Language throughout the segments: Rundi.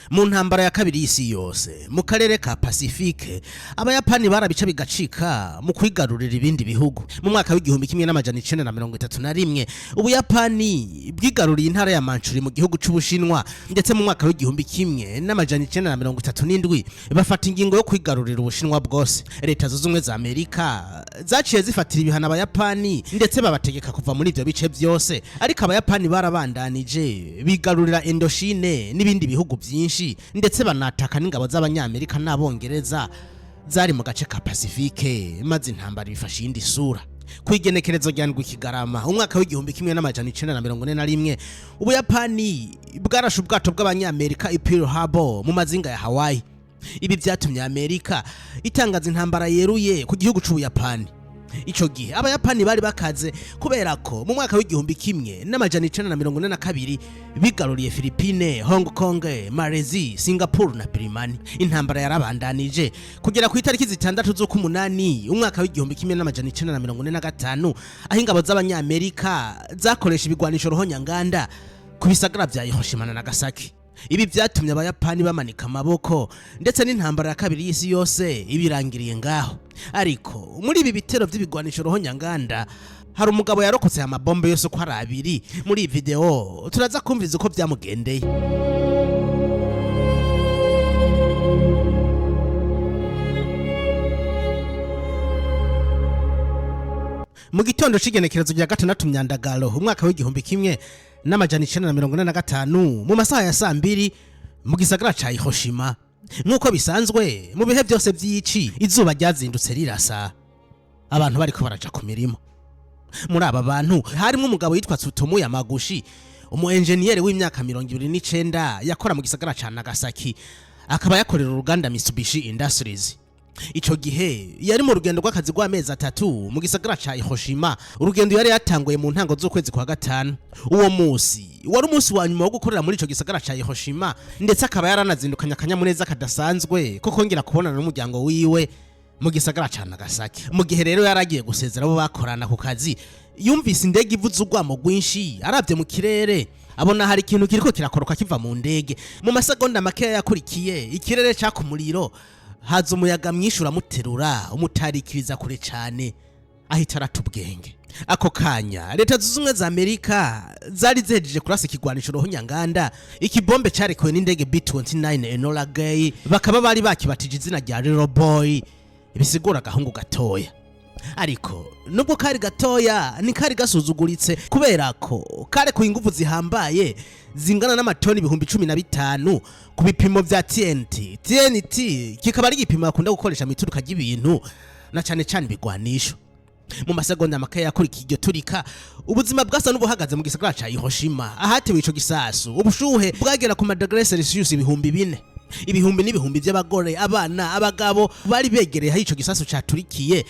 Mu ntambara ya kabiri y'isi yose, mu karere ka Pasifike, Abayapani barabica bigacika mu kwigarurira ibindi bihugu. Mu mwaka w'1931, Ubuyapani bwigaruriye intara ya Manchuri mu gihugu c'Ubushinwa, ndetse mu mwaka w'1937 bafata ingingo yo kwigarurira Ubushinwa bwose. Leta Zunze Ubumwe za Amerika zaciye zifatira ibihano Abayapani, ndetse babategeka kuva muri ivyo bice byose. Ariko Abayapani barabandanije bigarurira Indochine n'ibindi bihugu byinshi, ndetse banataka n'ingabo z'Abanyamerika n'Abongereza zari mu gace ka Pasifike, maze intambara bifashe iyindi sura. Ku igenekerezo rya 7 Kigarama umwaka w'1941, Ubuyapani bwarashe ubwato bw'Abanyamerika i Pearl Harbor mu mazinga ya Hawaii. Ibi byatumye Amerika itangaza intambara yeruye ku gihugu c'Ubuyapani. Ico gihe Abayapani bari bakaze, kubera ko mu mwaka w'1942 bigaruriye Philippine, Hong Kong, Malaysia, Singapore na Birmania. Intambara yarabandanije kugera ku itariki 6 z'ukumunani umwaka w'1945, aho ingabo z'Abanyamerika zakoresha ibigwanisho ruhonyanganda ku bisagara vya Hiroshima na Nagasaki. Ibi byatumye Abayapani bamanika amaboko, ndetse n'intambara ya kabiri y'isi yose ibirangiriye ngaho. Ariko muri ibi bitero by'ibigwanisho ruhonyanganda hari umugabo yarokotse aya mabombe yose uko ari abiri. Muri iyi video turaza kumviza uko byamugendeye. Mu gitondo c'igenekerezo rya 6 Myandagaro umwaka w'1945, mu masaha ya saa 2, mu gisagara ca Hiroshima, nk'uko bisanzwe mu bihe byose by'ici, izuba ryazindutse rirasa, abantu bariko baraja ku mirimo. Muri aba bantu harimo umugabo yitwa Tsutomu Yamaguchi, umu enjeniyeri w'imyaka 29, yakora mu gisagara ca Nagasaki, akaba yakorera uruganda Mitsubishi Industries. Ico gihe yari mu rugendo rw'akazi rw'amezi 3 mu gisagara ca Hiroshima, urugendo yari yatanguye mu ntango z'ukwezi kwa gatanu. Uwo musi wari umunsi wa nyuma wo gukorera muri ico gisagara ca Hiroshima, ndetse akaba yaranazindukanye akanyamuneza kadasanzwe ko kongera kubonana n'umuryango wiwe mu gisagara ca Nagasaki. Mu gihe rero yaragiye gusezera abo bakorana ku kazi, yumvise indege ivuze urwamo rwinshi. Aravye mu kirere, abona hari ikintu kiriko kirakoroka kiva mu ndege. Mu masegonda makeya yakurikiye, ikirere caka umuriro, haza umuyaga mwinshi uramuterura, umutarikiriza kure cane, ahita arata ubwenge. Ako kanya Leta Zunze Ubumwe za Amerika zari zihejeje kurasa ikigwanisho ruhonyanganda, ikibombe carekuwe n'indege B29 Enola Gay, bakaba bari bakibatije izina rya Little Boy, bisigura agahungu gatoya. Ariko nubwo kari gatoya, ntikari gasuzuguritse, kubera ko karekuye inguvu zihambaye zingana n'amatoni 15,000 ku bipimo vya TNT. TNT kikaba ari igipimo bakunda gukoresha mu ituruka ry'ibintu, na cane cane ibigwanisho. Mu masegonda make yakurikiye iryo turika, ubuzima bwasa n'ubuhagaze mu gisagara ca Hiroshima ahatewe ico gisasu. Ubushuhe bwagera ku madegre Celsius 4000. Ibihumbi n'ibihumbi by'abagore, abana, abagabo bari begereye aho ico gisasu caturikiye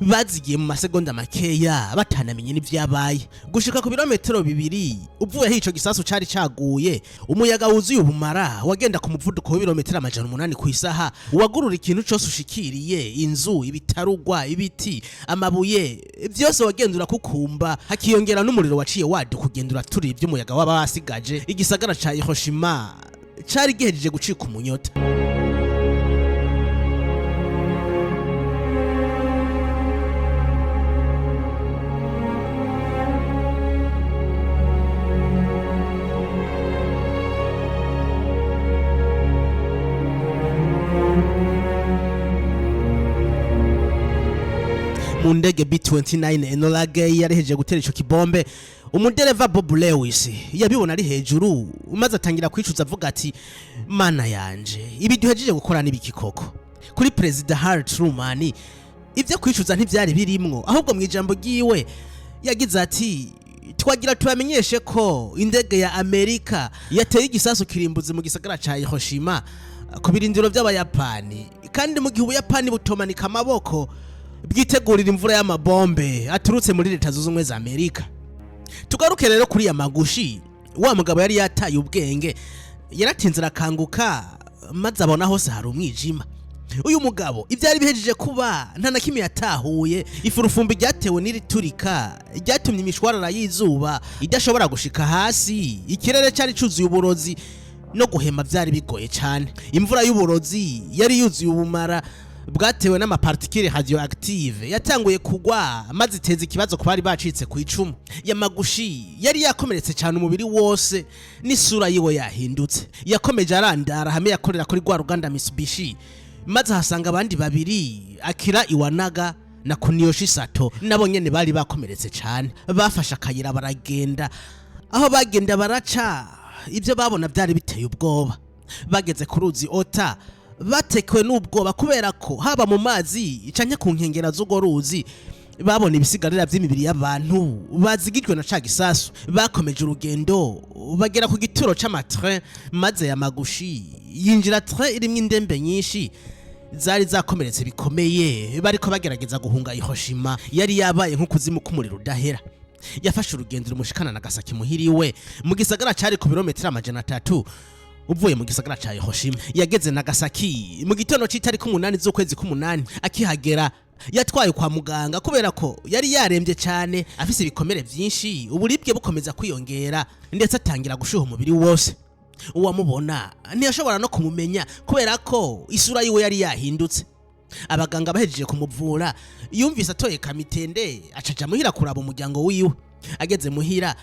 bazigiye mu masegonda makeya, batanamenye n'ivyabaye. Gushika ku birometero 2 uvuye aho ico gisasu cari caguye, umuyaga wuzuye ubumara wagenda ku muvuduko w'ibirometero 800 ku isaha, wagurura ikintu cose ushikiriye: inzu, ibitarugwa, ibiti, amabuye, vyose wagenda urakukumba. Hakiyongera n'umuriro waciye waduka, ugenda uraturira ivy'umuyaga waba wasigaje. Igisagara ca Hiroshima cari gihejeje gucika umunyota. Mu ndege B29 Enola Gay yarehejeje gutera ico kibombe, umudereva Bob Lewis yabibona ari hejuru, maze atangira kwicuza avuga ati: "Mana yanje, ibi duhejeje gukora n'ibiki koko?" Kuri Perezida Harry Truman, ibyo kwicuza ntivyari birimwo, ahubwo mu ijambo ryiwe yagize ati: "Twagira tubamenyeshe ko indege ya Amerika yateye igisasu kirimbuzi mu gisagara ca Hiroshima ku birindiro by'Abayapani, kandi mu gihe Ubuyapani butomanika amaboko bwitegurira imvura y'amabombe aturutse muri Leta Zunze Ubumwe za Amerika." Tugaruke rero kuri Yamaguchi. Wa mugabo yari yataye ubwenge yaratinze arakanguka, maze abona hose hari umwijima. Uyu mugabo ibyari bihejeje kuba nta na kimwe yatahuye. Ifurufumbi ryatewe n'iri turika ryatumye imishwarara y'izuba idashobora gushika hasi. Ikirere cyari cuzuye uburozi. No guhema byari bigoye cyane. Imvura y'uburozi yari yuzuye ubumara bwatewe n'amaparticule radioactive yatanguye kugwa, maze iteza ikibazo ku bari bacitse ku icumu. Yamagushi yari yakomeretse cyane umubiri wose, n'isura yiwe yahindutse. Yakomeje arandara hamwe yakorera kuri rwa ruganda Mitsubishi, maze ahasanga abandi babiri, Akira Iwanaga na Kuniyoshi Sato, nabo nyene bari bakomeretse cyane. Bafashe akayira baragenda. Aho bagenda baraca, ibyo babona byari biteye ubwoba. Bageze ku ruzi Ota, batekewe n'ubwoba kubera ko haba mu mazi canke ku nkengera z'urwo ruzi babona ibisigarira by'imibiri y'abantu bazigijwe na ca gisasu. Bakomeje urugendo bagera ku gituro c'amatrain, maze Yamagushi yinjira train irimwo indembe nyinshi zari zakomeretse bikomeye, bariko bagerageza guhunga Hiroshima yari yabaye nk'ukuzimu k'umuriro udahera. Yafashe urugendo rumushikana Nagasaki muhiriwe, mu gisagara cari ku birometero 300 uvuye mu gisagara ca Hiroshima. Yageze Nagasaki mu gitondo c'itariki 8 z'ukwezi k'umunani. Akihagera yatwaye kwa muganga kubera ko yari yarembye cyane, afise ibikomere byinshi, uburibwe bukomeza kwiyongera, ndetse atangira gushuha umubiri wose. Uwamubona ntiyashobora no kumumenya kubera ko isura yiwe yari yahindutse. Abaganga bahejeje kumuvura, yumvise atoye kamitende, acaja muhira kuraba umuryango wiwe. Ageze muhira,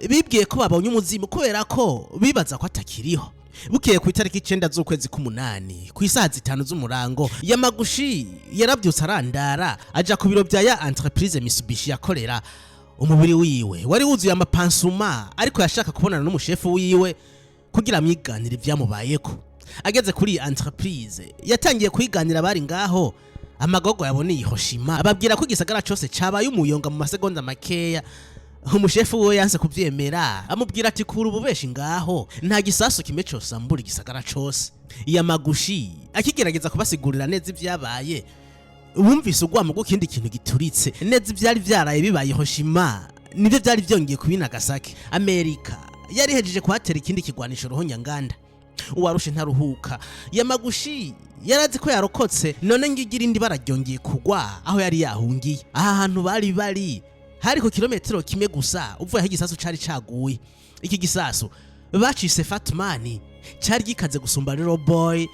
bibwiye ko babonye umuzimu kubera ko bibaza ko atakiriho. Bukeye ku itariki 9 z'ukwezi k'umunani, ku isaha 5 z'umurango, Yamagushi yarabyutse arandara aja ku biro bya ya entreprise Mitsubishi yakorera. Umubiri wiwe wari wuzuye amapansuma, ariko yashaka kubonana n'umushefu wiwe kugira amwiganire ibyamubayeko. Ageze kuri iyi entreprise, yatangiye kuyiganira abari ngaho amagogo yaboneye Hiroshima, ababwira ko igisagara cose cabaye umuyonga mu masegonda makeya. Umushefu we yanse kuvyemera, amubwira ati: "Kura ububeshi ngaho, nta gisasu kimwe cosambura igisagara cose." Yamagushi akigerageza kubasigurira neza ivyabaye, wumvise urwamo rw'ikindi kintu gituritse. Neza ivyari vyaraye bibaye Hiroshima nivyo vyari vyongeye kuba i Nagasaki. Amerika yari ihejeje kuhatera ikindi kigwanisho ruhonyanganda. Uwarushe ntaruhuka. Yamagushi yarazi ko yarokotse, none ngigira indi bararyongeye kugwa aho yari yahungiye. Aha hantu bari bari hari ku kilometero kimwe gusa uvuye aho igisasu cari caguye. Iki gisasu bacise Fatman cari gikaze gusumba Little Boy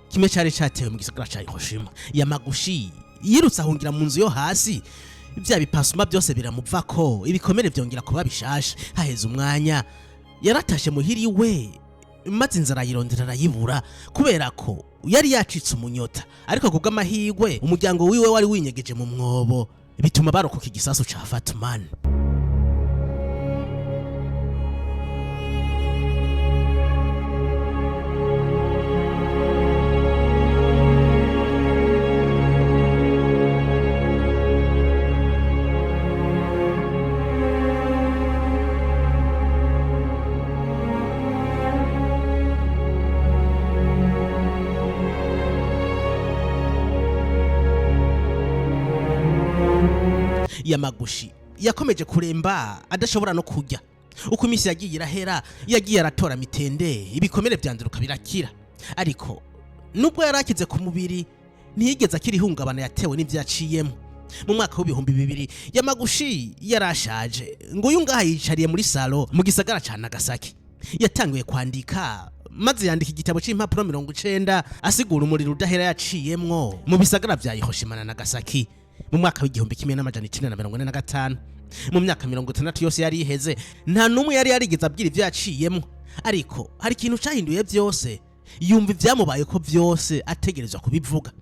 kimwe cari catewe mu gisagara ca Hiroshima. Yamagushi yirutse ahungira mu nzu yo hasi, bya bipasuma byose biramuvako, ibikomere vyongera kuba bishasha. Haheze umwanya yaratashe muhiri we, maze inzara ayirondera arayibura kubera ko yari yacitse umunyota. Ariko kubw'amahirwe umuryango wiwe wari winyegeje mu mwobo, bituma barokoka igisasu ca Fatman. Yamagushi yakomeje kuremba adashobora no kurya. Uko iminsi yagiye irahera, yagiye aratora mitende, ibikomere vyanduruka birakira. Ariko nubwo yari akize ku mubiri, ntiyigeze akira ihungabana yatewe n'ivyo yaciyemo. Mu mwaka w'2000 Yamagushi yarashaje. Nguyu ngaha yicariye muri salo mu gisagara ca Nagasaki. Yatanguye kwandika, maze yandika igitabo c'impapuro 90 asigura umuriro udahera yaciyemwo mu bisagara vya Hiroshima na Nagasaki mu mwaka w'1945. Mu myaka 60 yose yari iheze, nta n'umwe yari yarigeze abwira ivyo yaciyemwo. Ariko hari ikintu cahinduye vyose, yumva ivyamubayeko vyose ategerezwa kubivuga.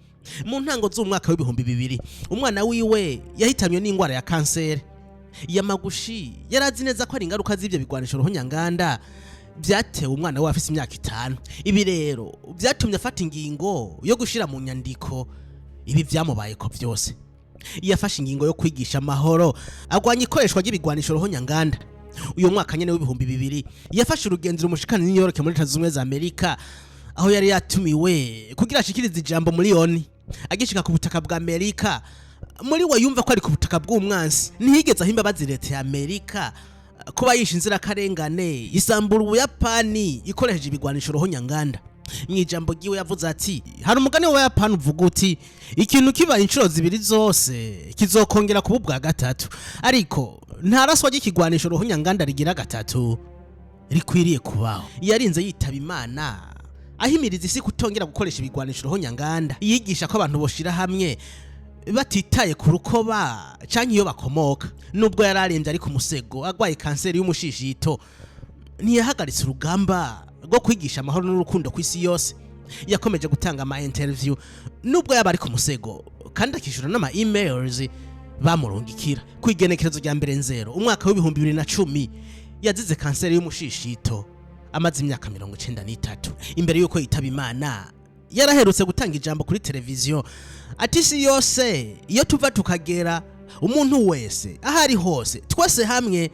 Mu ntango z'umwaka w'2000 umwana wiwe yahitanywe n'ingwara ya kanseri. Yamagushi yarazi neza ko ari ingaruka z'ivyo bigwanisho ruhonyanganda byatewe umwana we afise imyaka 5. Ibi rero byatumye afata ingingo yo gushira mu nyandiko ibi vyamubayeko vyose. Yafashe ingingo yo kwigisha amahoro, agwanya ikoreshwa ry'ibigwanisho ruhonyanganda. Uyu mwaka nyene w'2000 yafashe urugendo rumushikana i New York muri Leta Zunze Ubumwe za Amerika, aho yari yatumiwe kugira ashikirize ijambo muri ONU. Agishika ku butaka bwa Amerika, muri we yumva ko ari ku butaka bw'umwansi. Ntiyigeze aho imbabazi leta ya Amerika kuba yishe inzirakarengane, isambura Ubuyapani ikoresheje ibigwanisho ruhonyanganda. Mu ijambo ryiwe yavuze ati: "Hari umugani w'Abayapani uvuga uti ikintu kibaye inshuro zibiri zose kizokongera kuba ubwa gatatu, ariko nta raswa ry'ikigwanisho ruhonyanganda rigira gatatu." Rikwiriye kubaho. Yarinze yitaba Imana ahimiriza isi kutongera gukoresha ibigwanisho ruhonyanganda, yigisha ko abantu boshira hamwe batitaye ku rukoba canke iyo bakomoka. Nubwo yari arembye, ari ku musego, agwaye kanseri y'umushishito, ntiyahagaritse urugamba rwo kwigisha amahoro n'urukundo ku isi yose. Yakomeje gutanga ama interview nubwo yaba ari ku musego, kandi akishura n'ama emails bamurungikira. Ku igenekerezo rya 1 nzero umwaka w'2010 yazize kanseri y'umushishito, amaze imyaka 93. Imbere y'uko yitaba Imana, yaraherutse gutanga ijambo kuri televiziyo ati: "Isi yose, iyo tuva tukagera, umuntu wese aho ari hose, twese hamwe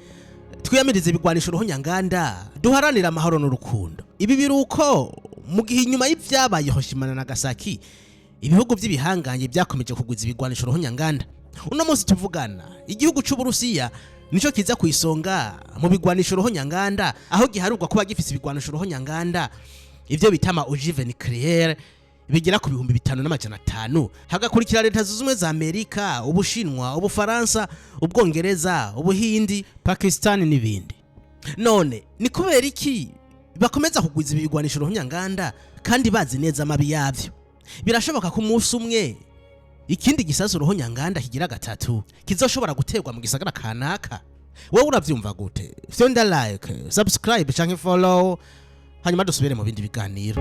twiyamirize ibigwanisho ruhonyanganda, duharanire amahoro n'urukundo." Ibi biruko mu gihe inyuma y'ivyabaye Hiroshima na Nagasaki, ibihugu by'ibihangange byakomeje kugwiza ibigwanisho ruhonyanganda. Uno munsi tuvugana, igihugu c'Uburusiya nico kiza ku isonga mu bigwanisho ruhonyanganda, aho giharurwa kuba gifise ibigwanisho ruhonyanganda, ivyo bita ama ogive nucléaire, bigera ku 5500. Hagakurikira Leta Zunze Ubumwe za Amerika, Ubushinwa, Ubufaransa, Ubwongereza, Ubuhindi, Pakistan n'ibindi. None ni kubera iki bakomeza kugwiza ibi bigwanisho ruhonyanganda kandi bazi neza amabi yavyo? Birashoboka ko umunsi umwe ikindi gisasu ruhonyanganda kigira gatatu kizoshobora guterwa mu gisagara kanaka. Wowe uravyumva gute? Fyonda like, subscribe canke follow, hanyuma dusubire mu bindi biganiro.